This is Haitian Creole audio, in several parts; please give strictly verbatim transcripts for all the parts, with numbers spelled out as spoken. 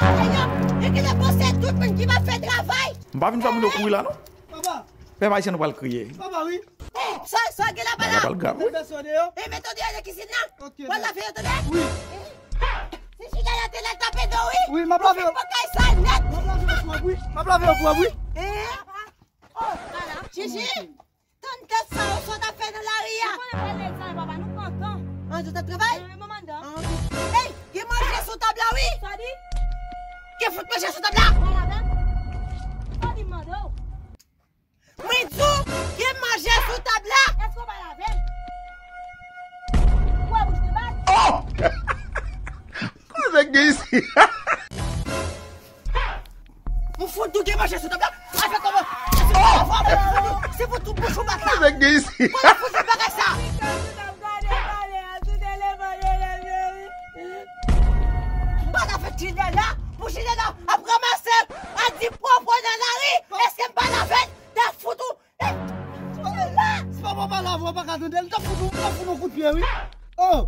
Ayo, e ki lè panse tout moun ki pa fè travay. M pa vin fè moun yo kouri la, non. Papa. Pèp ayisyen nou pral kriye. Papa, wi. Eh, sa, sa gen la pa la. Pral grav, wi. Mèt yo deyò. Eh, mèt yo deyò nan kisin nan. Ok. Pral lave yo, tande? Wi. Eh, si chita la te la tape do, wi. Wi, m ap lave yo. Fè bagay sa nèt. M ap lave yo pwòp, wi. M ap lave yo pwòp, wi. Eh. Oh, Jiji. Tann tèt sa yo, sa w t ap fè nan lari a? Nou konnen pale sa, papa, nou pran tan. An, nou t ap travay? Wi, manman dan. Ah, ok. Ey, gen manje sou tab la, wi. Sa di? Gen fout manje sou tab la. Pale avè m. Sa di m mande w? Mwen di w, gen manje sou tab la. Èske w pale avè m? Ou wè bouch de bal? Oh! Koze gen isi? Mwen fout ou gen manje sou tab la. Afè kòman? Se fout ou bouch ou bat la. Koze gen isi? Koman fout ou bagay sa? Mwen la fè ti nèg la, pou ti nèg la ap ranmase, a di pwopo nan lari, èske m pa lave l? Te fout ou. Eh, se pa papa la, w pa ka tande l, ta fout ou, ta fout ou kout pye, wi. Oh,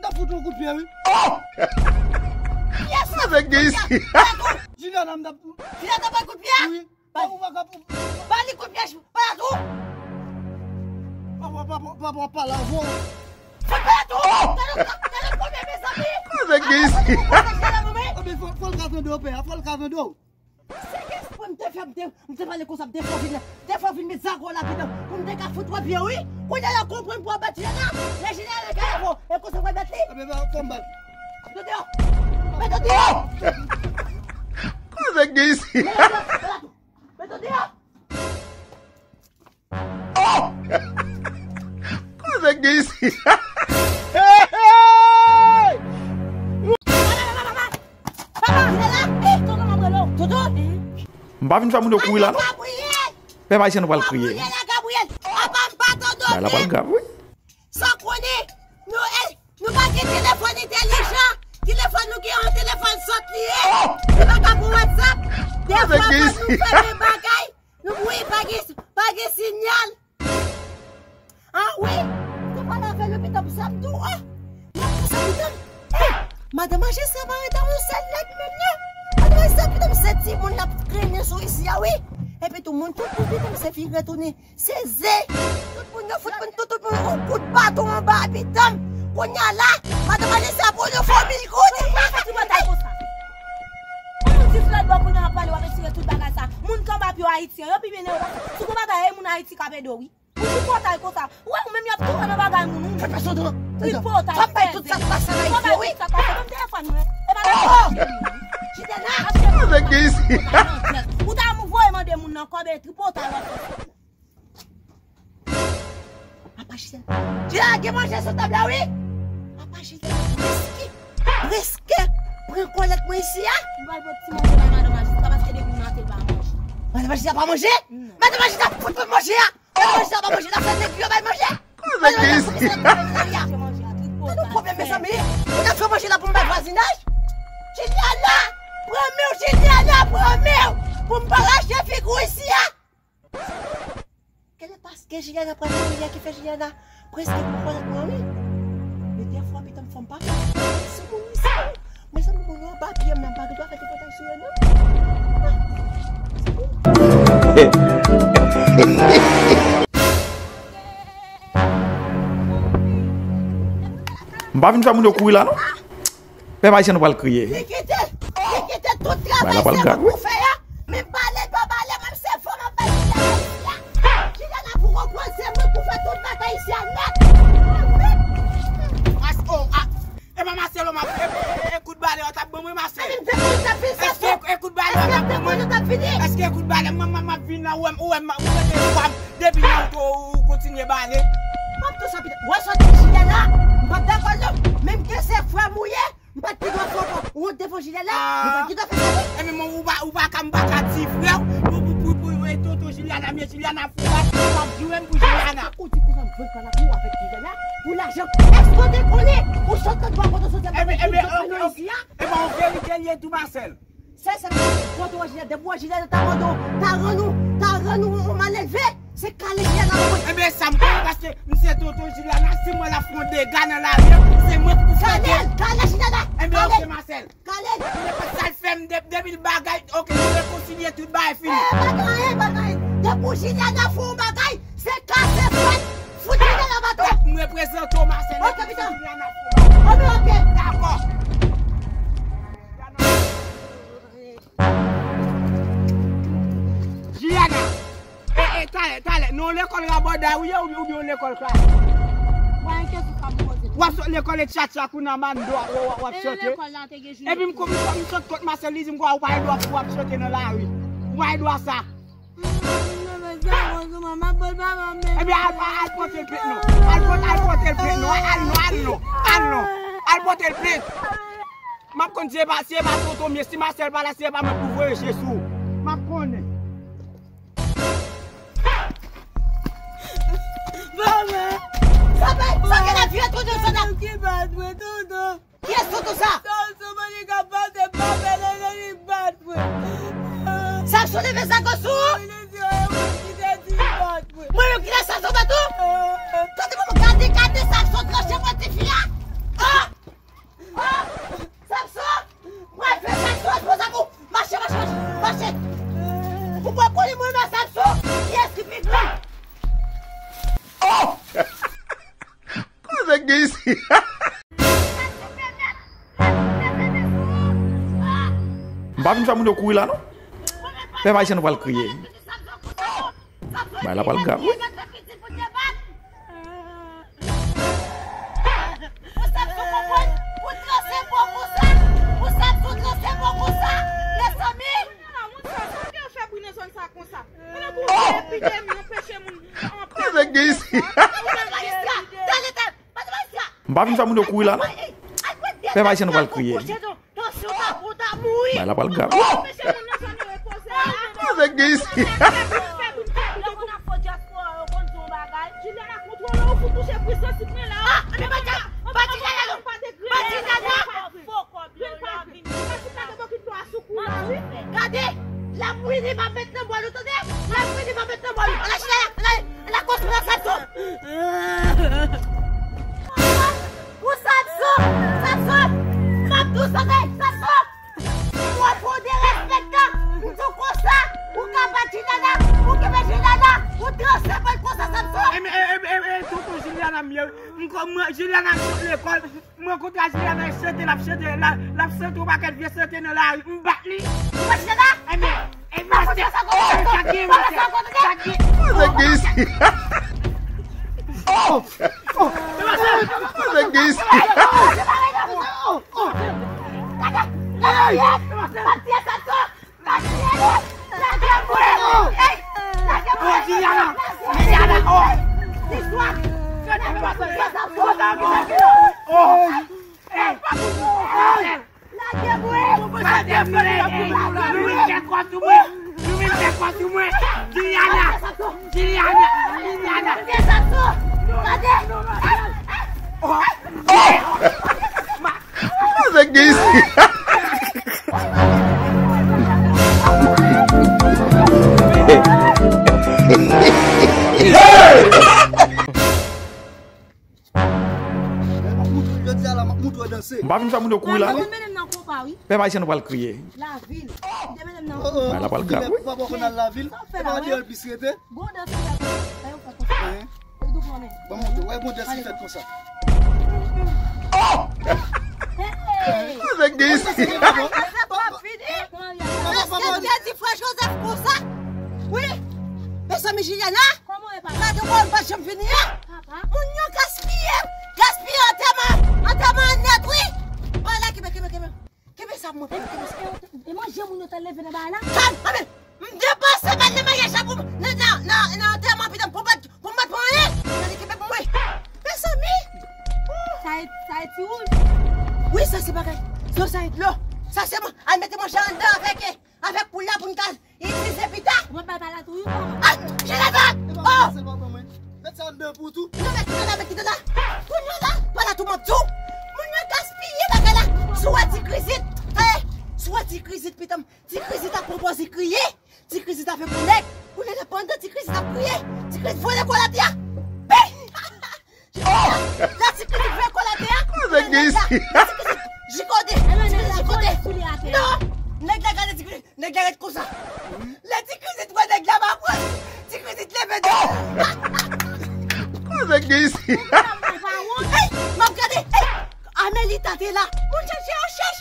ta fout ou kout pye, wi. Oh! Yes, sa fè gen isi. Juliana, m ta. Juliana, ta bay kout pye? Wi. Ba ou pa ka. Ba li kout pye, pa la tou. Papa, papa, papa, pa la, vo. Fè pa la tou. Tande, tande, konbyen, mezanmi? Sa fè gen isi. Konbyen, fò, fò l ka tande w, pè, fò l ka tande w. Se ki espre m te fè, m te, m te pale konsa, m te fè w vin, te fè w vin met zago lapidan pou m te ka fout wè pye w, wi. Kounye a la konprann pou w ap bat Juliana. Lè Juliana gen avè w, e konsa w ap bat li. Ebyen, fò m bat. Mete w deyò. Mete w deyò. Koze gen isi? Mete w deyò. Mete w deyò. Oh! Koze gen isi? Hey, hey! M pa vin fè moun yo kouri la, non. Pèp ayisyen nou pral kriye. Bagay la pral grav, wi. Sa w konnen, nou, eh, nou pa gen telefòn entèlijan. Telefòn nou gen yon telefòn sòt li ye. Nou pa ka pran WhatsApp. Defwa fò nou fèmen bagay. Nou, wi, pa gen, pa gen sinyal. Ah, wi. Te pale avè l, epi tanpri sa m tou. Oh, m ap konsa, epi tanpri. Eh, madan majistra pa ret a yon sèl nèg menm, non. Madan majistra, epi tanpri se timoun n ap grennen sou isi a, wi. Epi tou moun, tout moun, epi tanpri se vire tounen. Se ze. Tout moun yo fout moun, tout, tout moun yon kout baton anba pitan m. Kounye a la, madan majistra pran yon fanmi kout. Ou pa fè tripotay konsa. Ou moun di sou lòt bò kounye a w ap pale, w ap etire tout bagay sa. Moun k anba pye w ayisyen, yo pi byen nan yo. Si gon bagay, e moun Ayiti k ap ede w, wi. Ou tripotay konsa. Ou wè ou menm y ap touye nan bagay moun, ou. Fè pèsonn tande. Tripotay. Fè m bay tout sa k pase an Ayiti yo, wi. Ban m telefòn mwen. E pa nan. Jidena. Ou ta voye mande moun nan kòb e tripotay w ap fè. Apa Jidena. Jidena gen manje sou tab la, wi. Apa Jidena prèske, prèske pran kòlèt mwen isi a. M pral pot ti manje bay madan majistra paske depi maten l pa manje. Madan majistra pa manje? Non. Madan majistra fout mwen manje a. Madan majistra pa manje, l ap fè nèg yo bay manje. Madan majistra fout mwen manje a. Tande yon pwoblèm, mezanmi. Ou t ap fè manje la pou m bay vwazinaj? Jidena, pran men w, Jidena, pran men w. Pou m pa rache figi w isi a. Genlè paske Jidena pran nan riyè ki fè Jidena prèske pran kòlèt mwen, wi. Men defwa, pitan m, fò m pa fè sou moun isi, wi. Mezanmi, moun yo anba pye m nan, m pa gen dwa fè tripotay sou yo, non. M pa vin fè moun yo kouri la, non. Pèp ayisyen nou pral kriye. Li kite, li kite tout travay se mwen pou fè a. Men pale pa pale, mwen se fò m ap bay Jidena isi a. Jidena pou repoze mwen pou fè tout bagay isi a nèt. Mas, oh, ah, e pa Maselo m ap, e, e, e kout bale w t ap ban mwen, Maselo? Èske e kout bale w t ap ban mwen? Èske e kout bale m, m, m ap vin nan, ou wè m, ou wè m, ou wè m, depi nan ou, ou kontinye bale? M ap tou sa pita. Wè sòti Jidena, m p ap dakò non. Menm ke se frè m ou ye, m pa t gen dwa fè w wont devan Jidena, m pa t gen dwa fè sa non. Ebyen, mwen, ou pa, ou pa ka, m pa ka di frè w, pou, pou, pou, pou, e, tonton Jidena, men Jidena fou, w ap, w ap joure m pou Jidena. Ou di konsa m jwenn kanape w avèk Jidena pou lajan. Èske w te konnen ou sot nan dwa kote w soti a, ebyen, ebyen, isi a? Ebyen, yon verite l ye tou, Masèl. Sèl sa, kote w wè Jidena, depi w wè Jidena ta mande w, ta rann ou, ta rann ou yon malelve, Se kale Juliana pou mwen. Enben, sa m konnen, paske m se tonton Juliana, si mwen la fè yon dega nan lari an, se mwen pou fè de. Kale, kale Juliana. Enben, ok, Marcel. Kale. Nenpòt sa l fè m, de-, depi l bagay, ok, nou rekonsilye, tout bagay fini. Eh, bagay, eh, bagay. Depi Juliana fè yon bagay, se kase fwèt, fout Juliana baton. M reprezante w, Marcel. Ok, pitan. Juliana fè yon bagay. Ok, ok. Dakò. Juliana. E, e, talè, talè, nan yon lekòl rabòday ou ye, oubyen, oubyen yon lekòl klasik? W ap sot lekòl e tchatcha kounye a, mando w ap, w ap, w ap chante. Epi m, m, m sot kot Marcel, li di m kwa ou pa gen dwa pou w ap chante nan lari. Ou pa gen dwa sa. Epi al, al, al pote l plent non. Al pote, al pote l plent non. Al non, al non, al non. Al pote l plent. M ap konn si e pa, si e pa tonton m ye, si Marcel pa la, si e pa mwen pou voye je sou ou. M ap konnen. Mama! Sa pa, sa gen la vye tonton sa la. Ki bat mwen, tonton? Kiyès tonton sa? Samson, mwen li ka pase pa bèl e li bat mwen. Samson leve zago sou ou? Mwen menm ki te di bat mwen. Mwen menm ki te Samson bat ou? Tande mwen, gade, gade Samson tranche mwen tifi a. Ah! Ah! Samson! Mwen fè Samson, responsab ou! Mache, mache, mache! Mache! Ou pral konnen mwen nan Samson! Kiyès ki pi gran? Oh! Kote gen isi? M pa vin fè moun yo kouri la, non. Pèp ayisyen nou pral kriye. Bay la pral grav, wi. Ou Samson konprann? Ou transe po konsa? Ou Samson transe po konsa? Mezanmi! Ala moun sa, sa gen fè bri nan zòn sa konsa? Ala pou epidemi anpeche moun anpè. Kote gen isi? Pati majistra! Tande, tande! Pati majistra! M pa vin fè moun yo kouri la, non. Pèp ayisyen nou pral kriye. Tansyon pa bon, ta mouri. Bay la pral grav. Mesye, moun nan sa nou repoze a. Kote gen isi? Lè moun ap fò dyaspora, yo konn di yon bagay. Juliana kontwole w pou touche pwisansip mwen la. Ah, anbe batya, batya la, non. Batya la. Fo kòb yo la vin. Gade, l ap mouri, li va met nan bòl ou, tande. L ap mouri, li va met nan bòl ou. Ala chita la, ala, ala kòs pran Samson. Pou Samson! Samson! M ap di w sa, Samson! Mwen fè w derespektan! M di w konsa! Ou ka bat Juliana! Ou kenbe Juliana! Ou transe po l konsa, Samson! E, e, e, e, e, tonton Juliana m ye. M kon-, mwen, Juliana m sot lekòl. Mwen kontre a Juliana, l ap chante, l ap chante, l ap, l ap chante yon pakèt vye chante nan lari. M bat li. Ou bat Juliana? Enben, enben, sa k gen, sa k gen. Kote gen isi? Oh! Kote gen isi? Oh! Lage mwen! Nou vin fè kò sou mwen! Nou vin fè kò sou mwen! Juliana! Juliana! Juliana! Tande! Kote gen isi? M ap montre w jodi a la, m ap montre w danse. M pa vin fè moun yo kouri la, non. Pèp ayisyen nou pral kriye. Lavil. Kite medam nan. Bay la pral grav, wi. Papa konn al lavil. Sa w fè la, wi? Gon dans ki fèt konsa. Ban m montre w, wè gon dans ki fèt konsa. Hey! Kote gen isi? Sa se pa fini. Èske w te di frè Joseph konsa? Wi. Mezanmi, Juliana. Gade kòman w pa janm vini a. Moun yo gaspiye, gaspiye antèman, antèman an nèt, wi. Wala, kenbe, kenbe, kenbe. Kenbe sa pou mwen, kenbe sa. E manje moun yo t al leve nan bagay la? Tann, anben, m depanse bal nan maryaj la pou, nan, nan, nan, nan antèman pitit mwen pou m pa t, pou m pa t pran anyen. Gade, kenbe pou mwen. Mezanmi. Sa e, sa e ti wouj? Wi, sa se bagay. Sa, sa e dlo. Sa se mwen. Al mete manje anndan avèk, avèk poul la pou n ka itilize pita. Ou pa bay pala tou, wi, papa. Ah, Juliana! Oh! Mèt sa anndan pou tou. Non, mèt kite la, mèt kite la. Kounye a la, pala tou m ap di w. Moun yo gaspiye bagay la. Si w wè ti krizit, eh, si w wè ti krizit, pitit mwen, ti krizit ap pran pòz li kriye. Ti Krizit ap fè pou nèg. Pou nèg ap pandan Ti Krizit ap kriye. Ti Krizit vole kò l atè a. Pi! La Ti Krizit vole kò l atè a. Nèg la, la Ti Krizit jikode. Ti Krizit jikode. Non! Nèg la gade Ti Krizit. Nèg la ret konsa. Lè Ti Krizit wè nèg la pa pran. Ti Krizit leve do. Nèg gen isi. Hey, m ap gade. Hey, Amelita te la. Moun chèche yo chèch.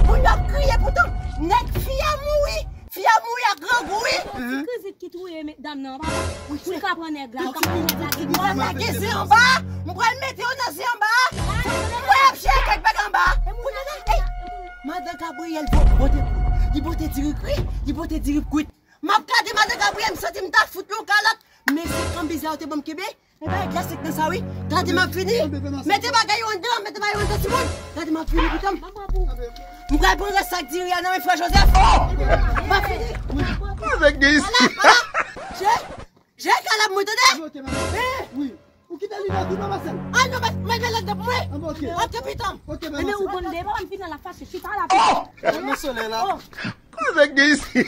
Moun yo ap kriye poutan. Nèg fi a mouri. Fi a mouri ak grangou, wi. Ti Krizit ki touye dam nan, papa. Pou l ka pran nèg la, pou l ka pran nèg la. Mwen lage zen anba. Mwen pral mete yo nan zen anba. Mwen ap jere kèk bagay anba. Kounye a la, hey, Madan Gabriyèl bo-, bote kou. Li bote diri kri, li bote diri kwit. M ap gade Madan Gabriyèl, m santi m ta fout yon kalòt. Men se kanbiza yo te ban m kenbe. E ba glas ek nan sa wi. Gade m ap vini. Mete bagay yo anndan, mete bagay yo anndan timoun. Gade m ap vini pitan m. M pral pran rès ak diri a nan men frè Jozèf. M ap vini. Ala, ala. Je, je kalab mwen tande. Wi. Ou kite li nan tou non Masèl. Ah non, mwen mwen lòt dèp mwen. Anba oke. Oke pitan m. Oke. Ebyen ou konn de papa m final la fache. Chita la. Nan solèy la. Kouzè gen isi.